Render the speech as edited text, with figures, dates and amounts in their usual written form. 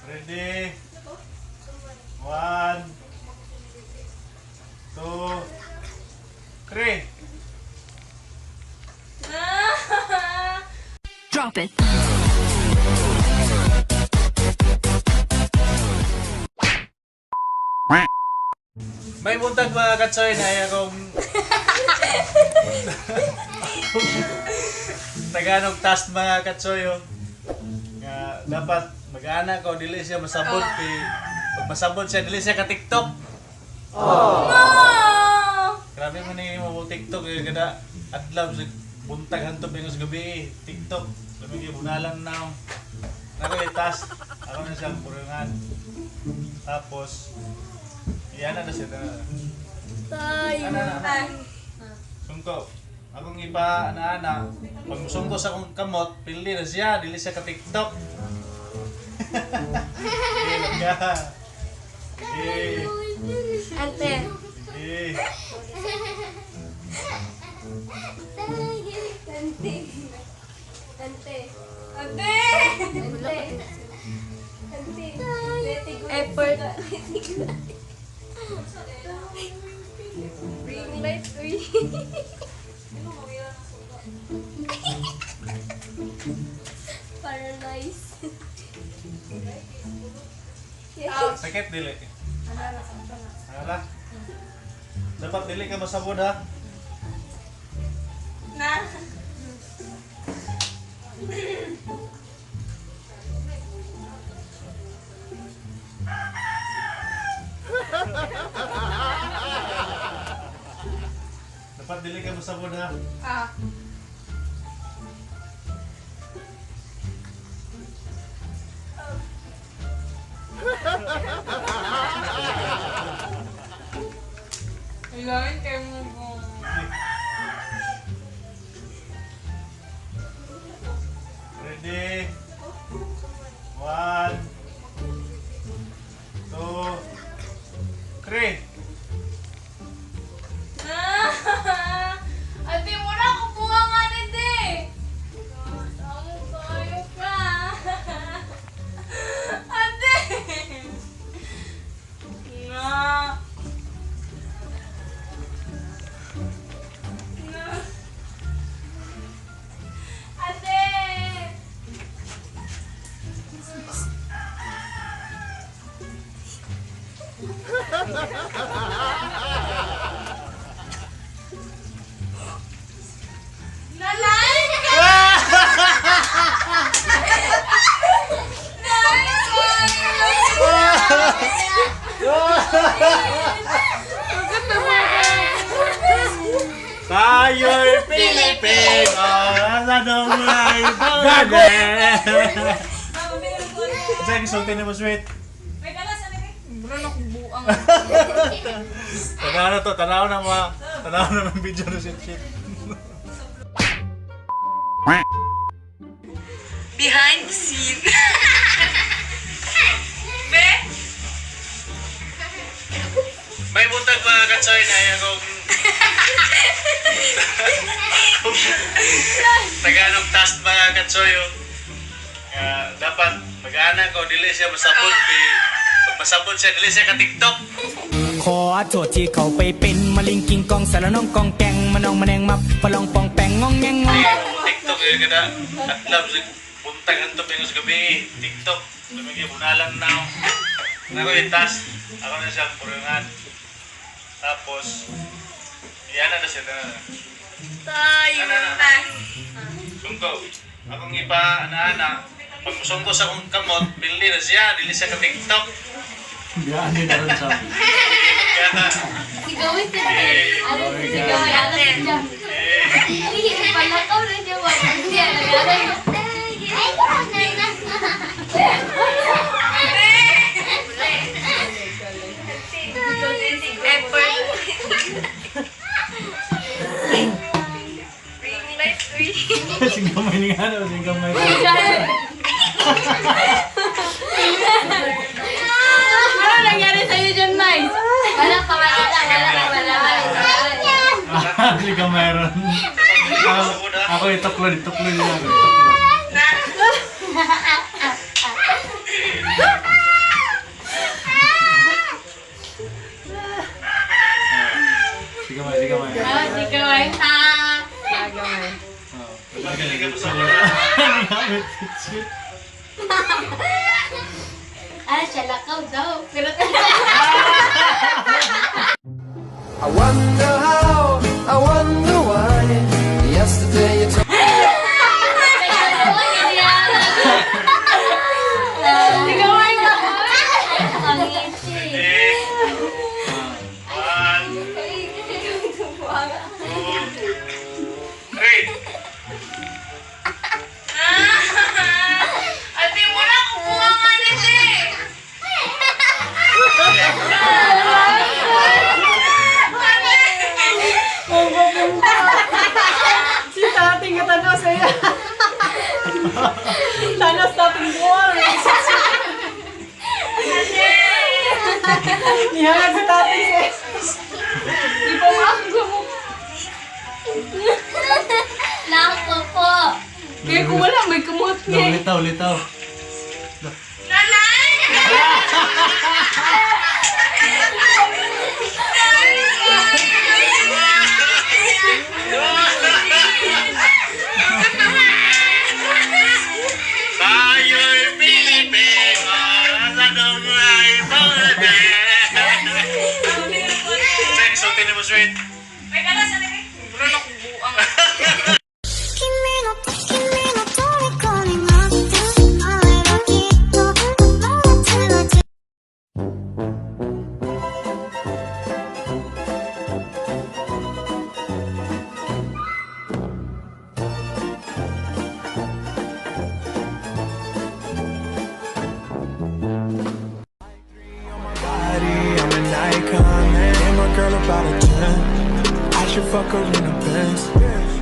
Ready? 1, 2, 3. Drop it. May buntag, mga katsoy, na akong Tagalog task, mga katsoy, oh. Nga dapat mag-ana ko, dili siya masabot kay pag masabot siya, dili siya ka TikTok. No! Grabe man ni mo TikTok eh, kada adlaw sa buntag hantod sa gabi eh, TikTok. Grabe kay bunalan na ako. Nako yung task. Ako na siyang purungan. Tapos iyan na siya. Tayo. Ana na. Sungko. Akong ipa ana-ana, pag musungko sa akong kamot, pili na siya, dili siya ka TikTok. Okay, langga. Okay. Ante. Okay. Ante. Ante. Ante. Ante. Ante. Effort. Ring light, uy. Paralyzed. Sakit dili. Hala. Dapat dili ka masabod ha. Na. Dapat dili ka masabod ha. Ah. Kailangan kayo mo po. Ready? 1, 2, 3. Ah! Ate, wala ko bunga nga nito eh. Tamo kayo pa. Ate! Na. Na. Ate! Nalay ka! Tayo'y Pilipino! Nasa ay gago! Saan gisulti ni mo, sweet? Wait, alas, ano eh? Bro, nakubuang. Tanaw na to, tanaw na mga, tanaw na ng video na shit shit. Behind the scene. Be! May buntag, mga katsoy, na akong Tagalog task, mga katsoy, oh. Nga dapat mag-ana ko, dili siya masabot kay pag masabot siya, dili siya ka TikTok. ขอโทษที่เขาไปเป็นมะลิงกิงกองสารน้องกองแกงมะนองมะแนงมับปะลองปองแปงงองแงงงอง TikTok eh, kada adlaw sa buntag hantod sa gabi eh, TikTok. Grabe kay bunalan na ako. Nako yung task. Ako na siyang purungan. Tapos iyan na siya. Tayo. Ana na. Sungko. Akong ipa ana-ana. Pag musungko sa akong kamot, pili na siya, dili siya ka TikTok. Sigawin ka na. Ano sigawin? Ano siya? Palakaw na siya. Wala siya. Effort. Ring light, uy. Singgamay ni ano, singgamay. Ano nangyari sa'yo dyan, Nice? Wala ka, wala ka, wala ka, wala ka. Singgamay ron. Ako ituklo, ituklo nila ako, ituklo. Dili ka sa Shit. Ah, siya lakaw daw. Pero I wonder how, I wonder why. Yesterday you told Ikaw ay Ang itchy. One, two, three. Ate, wala akong bunga nga nito eh. Si tating nga tanaw sa'yo. Tanas tating buwan. Nihangat si tating sa'yo. Di ba maako mo? Nako po. Kaya kung wala, may kumot niya eh. Litaw, litaw. Nanay! Tayo'y Pilipino, sa ay Bangladesh. Sex, sulti mo, sweet. May kala sa nila. Wala na akong buang. 君の君の虜になってしまえばきっとこの夏は body, I'm an icon. And my girl about a 10. I should fuck her in a Benz.